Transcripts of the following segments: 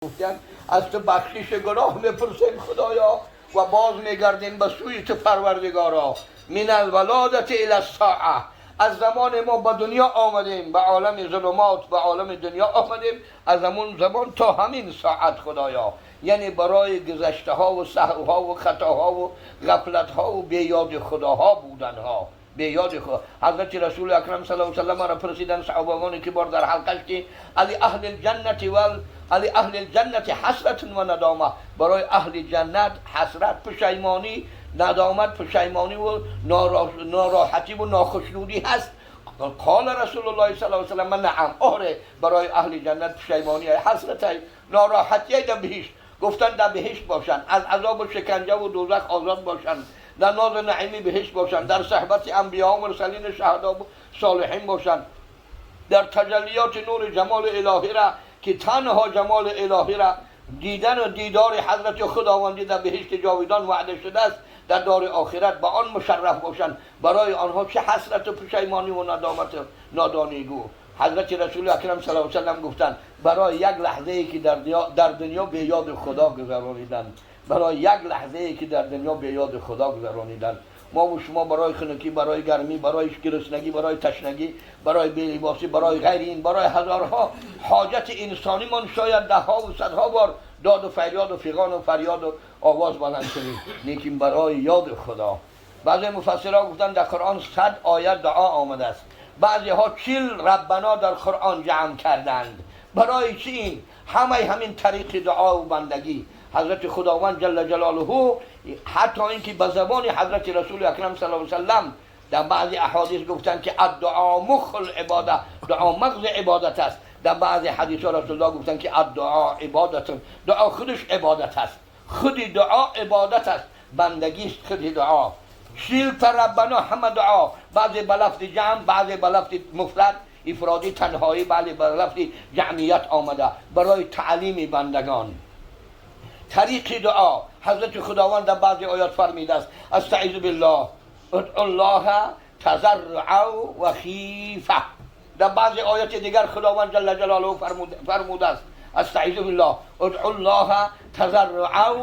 گفتن از تو بخشش گناه میپرسیم خدایا و باز میگردیم به سوی تو پروردگارا. من الولادت الی الساعه، از زمان ما به دنیا آمدیم، به عالم ظلمات، به عالم دنیا آمدیم، از همون زمان تا همین ساعت خدایا، یعنی برای گذشته ها و سهوها و خطاها و غفلت ها و بیاد خداها بودن ها، بیاد خدا. حضرت رسول اکرم صلی الله علیه و سلم را پرسیدن صحابگان کبار در حلقش که علی اهل الجنت وال علی اهل الجنت حسرت و ندامه، برای اهل جنت حسرت، پشیمانی، ندامت، پشیمانی و ناراحتی و ناخشنودی هست. قال رسول الله صلی الله علیه و سلم نعم، آره برای اهل جنت پشیمانی، حسرت، ناراحتی در بهشت. گفتن در بهشت باشن، از عذاب و شکنجه و دوزخ آزاد باشن، در ناز نعیمی بهشت باشن، در صحبت انبیا و مرسلین شهدا و صالحین باشن، در تجلیات نور جمال الهی را که تنها جمال الهی را دیدن و دیدار حضرت خداوندی در بهشت جاویدان وعده شده است، در دار آخرت با آن مشرف باشند. برای آنها چه حسرت و پشیمانی و ندامت نادانی گو. حضرت رسول اکرم صلی الله علیه و سلم گفتند برای یک لحظه ای که در دنیا به یاد خدا گذرانیدن، برای یک لحظه ای که در دنیا به یاد خدا گذرانیدن. ما و شما برای خنکی، برای گرمی، برای گرسنگی، برای تشنگی، برای بی‌لباسی، برای غیر این، برای هزارها حاجت انسانی من شاید ده ها و صدها بار داد و فریاد و فیغان و فریاد و آواز بلند کنیم، لیکن برای یاد خدا. بعضی مفسرها گفتن در قرآن 100 آیت دعا آمده است، بعضی ها 40 ربنا در قرآن جمع کردند. برای چی این؟ همه همین طریق دعا و بندگی حضرت خداوند جل جلاله، حتی اینکه به زبان حضرت رسول اکرم صلی الله علیه و سلم در بعضی احادیث گفتند که الدعا مخ العباده، دعا مغز عبادت است. در بعضی حدیث ها رسول الله گفتند که الدعا عبادت، دعا خودش عبادت است، خود دعا عبادت است، بندگی است خود دعا. 40 تا ربنا همه دعا، بعضی به لفظ جمع، بعضی به لفظ مفرد افرادی تنهایی، بعضی به لفظ جمعیت آمده برای تعلیم بندگان. طریق دعا حضرت خداوند در بعضی آیات فرمیده است استعیذ بالله ادعوا الله تضرعا و خیفه. در بعضی آیات دیگر خداوند جل جلاله فرموده است استعیذ بالله ادعوا الله تضرعا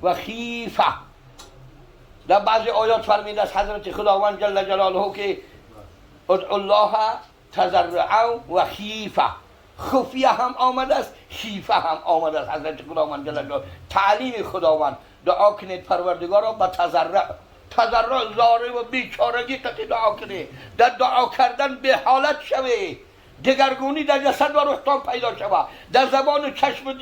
و خیفه. در بعضی آیات فرمیده است حضرت خداوند جل جلاله که ادعوا الله تضرعا و خیفه. خفیه هم آمده است، خیفه هم آمده است. حضرت خداوند جل جلاله تعلیم خداوند دعا کنید پروردگار را با تضرع، تضرع زاره و بیچارگی قطعی دعا کنید، در دعا کردن به حالت شوید، دگرگونی در جسد و روحتان پیدا شود، در زبان و چشم و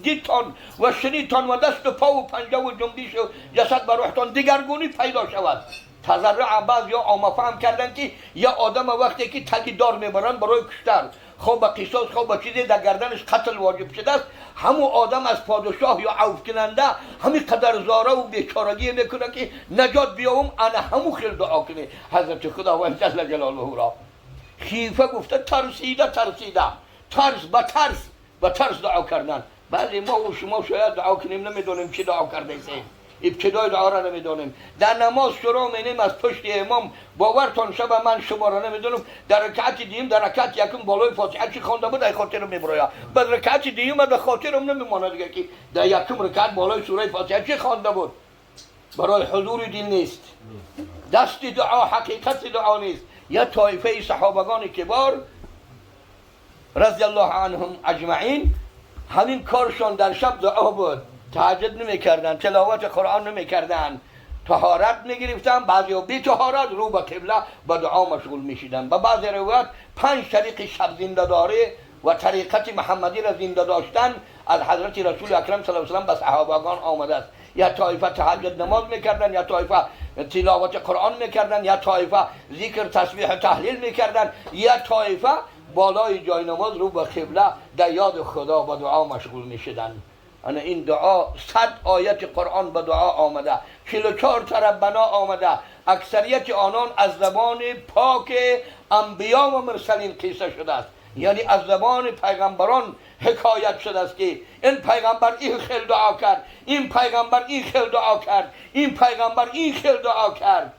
دیدتان و شنیدتان و دست و پا و پنجه و جنبیش و جسد و روحتان دگرگونی پیدا شود. تضرع بعضی ها عامه فهم کردن که یا آدم وقتی که تگی دار میبرن برای کشتن، خب به قصاص، خب به چیزی در گردنش قتل واجب شده است، همون آدم از پادشاه یا عفو کننده همین قدر زاره و بیچارگی میکنه که نجات بیاوم، انا همون خیل دعا کنه حضرت خداوند جل جلاله را. خیفه گفته ترسیده، ترسیده، ترس به ترس، به ترس دعا کردن. بعضی ما و شما شاید دعا کنیم نمیدونیم چی دعا کرده ایم، ابتدای دعا را نمیدونیم. در نماز شروع مینیم از پشت امام، باورتان شب من شما را نمیدونم در رکعت دیم، در رکعت یکم بالای فاتحه چی خوانده بود ای خاطرم میبراید، بعد رکعت دیم در خاطرم نمیماند دیگه که در یکم رکعت بالای سوره فاتحه چی خوانده بود. برای حضور دل نیست، دست دعا حقیقت دعا نیست. یا طایفه صحابگان کبار رضی الله عنهم اجمعین همین کارشان در شب دعا بود، تهجد نمی‌کردن، تلاوت قرآن نمی‌کردن، طهارت می‌گرفتن، بعضی بی طهارت رو به قبله با دعا مشغول می‌شدن. با بعضی روایات 5 طریق شب زنده داری و طریقت محمدی را زنده داشتن از حضرت رسول اکرم صلی الله علیه و سلم به صحابگان آمده است. یا طایفه تهجد نماز می‌کردن، یا طایفه تلاوت قرآن می‌کردن، یا طایفه ذکر تسبیح تهلیل می‌کردن، یا طایفه بالای جای نماز رو به قبله در یاد خدا با دعا مشغول می‌شدن. انا این دعا 100 آیت قرآن به دعا آمده، 44 تا ربنا آمده، اکثریت آنان از زبان پاک انبیا و مرسلین قصه شده است، یعنی از زبان پیغمبران حکایت شده است که این پیغمبر این خیل دعا کرد، این پیغمبر این خیل دعا کرد، این پیغمبر این خیل دعا کرد.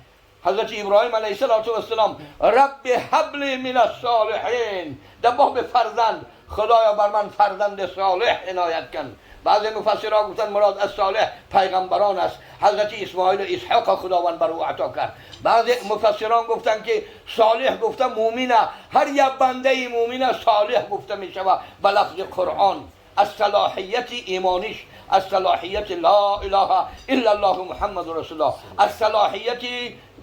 حضرت ابراهیم علیه السلام رب هب لی من الصالحین، در باب فرزند، خدایا بر من فرزند صالح عنایت کن. بعضی مفسرها گفتن مراد از صالح پیغمبران است، حضرت اسماعیل و اسحاق خداوند بر او عطا کرد. بعضی مفسران گفتن که صالح گفته مومنه، هر یک بنده مومنه صالح گفته می شود به لفظ قرآن، از صلاحیت ایمانیش، از صلاحیت لا اله الا الله محمد رسول الله، از صلاحیت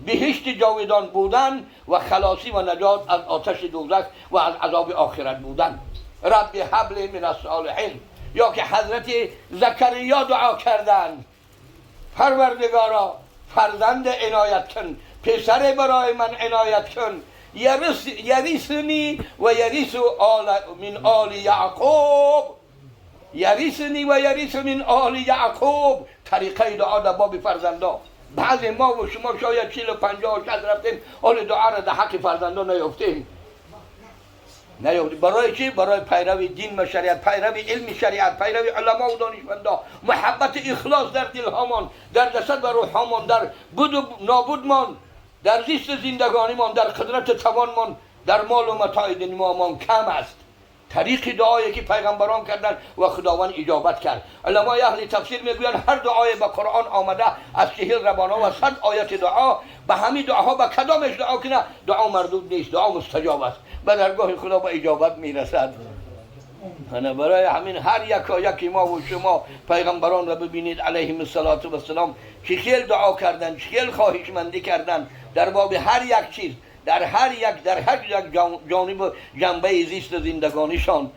بهشت جاودان بودن و خلاصی و نجات از آتش دوزخ و از عذاب آخرت بودن. رب هب لی من الصالحین. یا که حضرت زکریا دعا کردن، پروردگارا فرزند عنایت کن، پسر برای من عنایت کن، یرثنی و یرث من آل یعقوب، یرثنی و یرث من آل یعقوب. طریقه دعا در باب فرزندا. بعضی ما و شما شاید 40 و 50 و 60 رفتیم، حال دعا را در حق فرزندا نیافتیم. برای چی؟ برای پیروی دین و شریعت، پیروی علم شریعت، پیروی علما و دانشمندا، محبت اخلاص در دلهامان، در جسد و روحهامان، در بود و نابودمان، در زیست زندگانیمان، در قدرت توانمان، در مال و متاع دنیامان کم است. طریق دعایی که پیغمبران کردن و خداوند اجابت کرد. علمای اهل تفسیر میگویند هر دعای به قرآن آمده از 40 ربانا و 100 آیت دعا، به همین دعاها به کدامش دعا کنه دعا مردود نیست، دعا مستجاب است، به درگاه خدا به اجابت میرسد. برای همین هر یکی ما و شما پیغمبران را ببینید علیهم الصلاة والسلام که خیلی دعا کردن، خیلی خواهشمندی کردن در باب هر یک چیز، در هر یک جانب جنبه زیست زندگانیشان.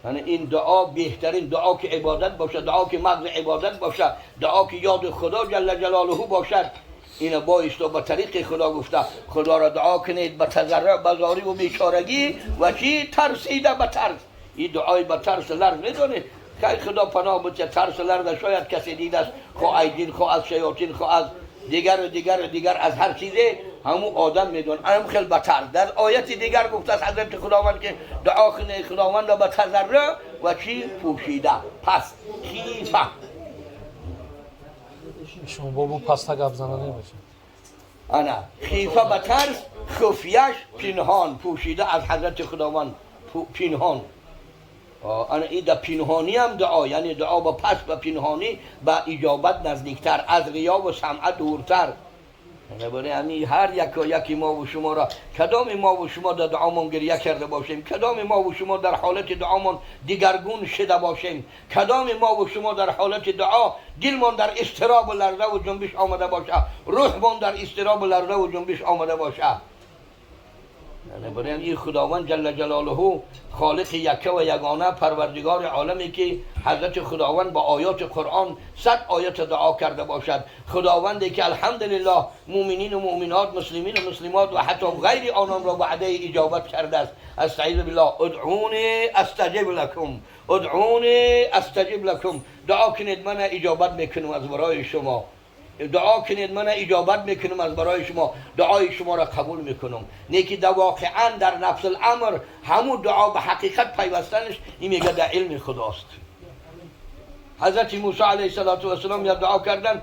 یعنی این دعا بهترین دعا که عبادت باشد، دعا که مغز عبادت باشد، دعا که یاد خدا جل جلاله باشد. این بایست و به طریق خدا گفته خدا را دعا کنید به تضرع، به زاری و بیچارگی و چی؟ ترسیده به ترس. این دعای به ترس لرز میدونید خیلی خدا پناه بده، ترس لرز شاید کسی دیده است، خو ایدین، خو از شیاطین، خو از دیگر و دیگر و دیگر، از هر چیزی همون آدم میدون. هم خیلی بتر در آیت دیگر گفته است حضرت خداوند که دعا کنه خداوند را به تضرع و چی؟ پوشیده. پس خیفه شما بابو پستا گپ زنانه باشه. انا خیفه به ترس، خفیش پنهان، پوشیده از حضرت خداوند پنهان. انا این در پنهانی هم دعا، یعنی دعا با پس و پنهانی به اجابت نزدیکتر، از ریا و سمعه دورتر. برای همین هر یکی ما و شما را، کدام ما و شما در دعامان گریه کرده باشیم، کدام ما و شما در حالت دعامان دیگرگون شده باشیم، کدام ما و شما در حالت دعا دلمان در اضطراب و لرزه و جنبش آمده باشه، روحمان در اضطراب و لرزه و جنبش آمده باشه. برای این خداوند جل جلاله خالق یکه و یگانه پروردگار عالمی که حضرت خداوند با آیات قرآن 100 آیت دعا کرده باشد، خداوندی که الحمدلله مؤمنین و مؤمنات، مسلمین و مسلمات و حتی غیر آنان را وعده اجابت کرده است. استعیذ بالله، ادعونی استجب لکم، ادعونی استجب لکم. دعا کنید من اجابت میکنم از برای شما، دعا کنید من اجابت میکنم از برای شما، دعای شما را قبول میکنم. نیکی در واقعا در نفس الامر همون دعا به حقیقت پیوستنش، این میگه در علم خداست. حضرت موسی علیه السلام یا دعا کردن،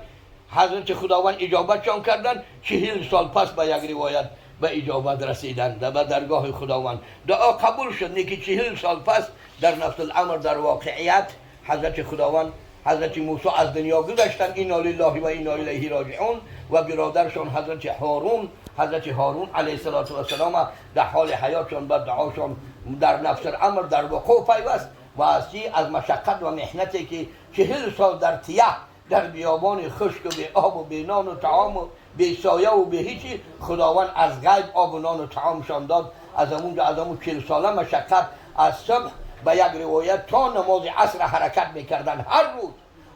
حضرت خداوند اجابتشان کردن، 40 سال پس به یک روایت به اجابت رسیدن به درگاه خداوند. دعا قبول شد، نیکی 40 سال پس در نفس الامر در واقعیت حضرت خداوند، حضرت موسی از دنیا گذشتن، انا لله و انا الیه راجعون، و برادرشان حضرت هارون، حضرت هارون علیه السلام در حال حیاتشان به دعاشان در نفس الامر در وقوع پیوست و از چی؟ از مشقت و محنتی که 40 سال در تیه، در بیابان خشک و بی آب و بی نان و طعام و بی سایه و بی هیچی، خداوند از غیب آب و نان و طعامشان داد. از اونجا، از اون 40 ساله مشقت، از صبح به یک روایت تا نماز عصر حرکت میکردن،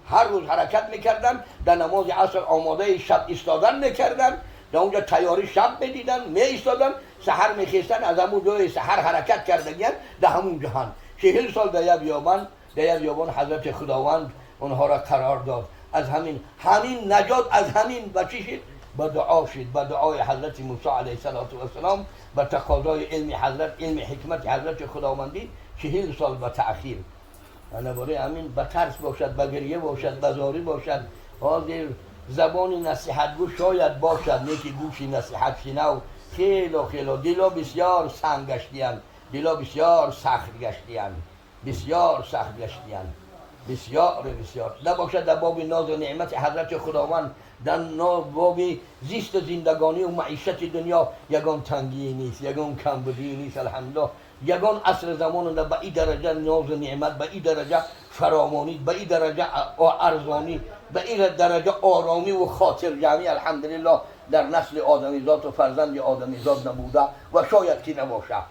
هر روز حرکت میکردن، در نماز عصر آماده شب ایستادن میکردن، در اونجا تیاری شب میدیدن، می ایستادن، سحر میخیستن، از همون جای سحر حرکت کردن در همون جهان. 40 سال در یک بیابان، در یک بیابان حضرت خداوند اونها را قرار داد. از همین نجات، از همین با چی شد؟ با دعا شد، با دعای حضرت موسی علیه السلام، با تقاضای علم حضرت، علم حکمت حضرت خداوندی، 40 سال با تأخیر. برای همین به ترس باشد، به گریه باشد، به زاری باشد. حاضر Забони насиҳатгӯ шояд бошад, не ки гӯши насиҳатшинав хело хело. Дило бисёр санг гаштиянд, дило бисёр сахт гаштиянд, бисёр сахт гаштиянд, бисёр бисёр. Набошад, дар боби нозу неъмати ҳазрати Худованд, дар боби зисту зиндагонӣ ва маишати дунё ягон тангӣ нест, ягон камбудӣ нест. Алҳамдулиллоҳ, ягон асри замон ба ин дараҷа нозу неъмат, ба ин дараҷа фаровонӣ, ба ин дараҷа арзонӣ, ба ин дараҷа оромӣ ва хотирҷамъӣ, алҳамдулиллоҳ, дар насли одамизод ва фарзанди одамизод набуда ва шояд ки набошад.